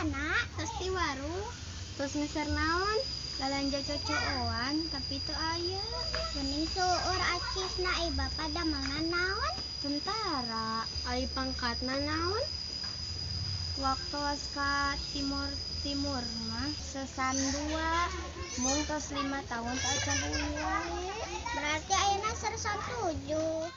Mana? Tos di warung. Tos meser naon? Lalanja cocooan tapi teu aya. Mending seueur acisna, ai Bapak damelna naon? Tentara. Ai pangkatna naon? Waktos ka Timor Timur mah sersan 2, mung tos 5 tahun teu acan uih wae. Berarti ayeuna sersan 7.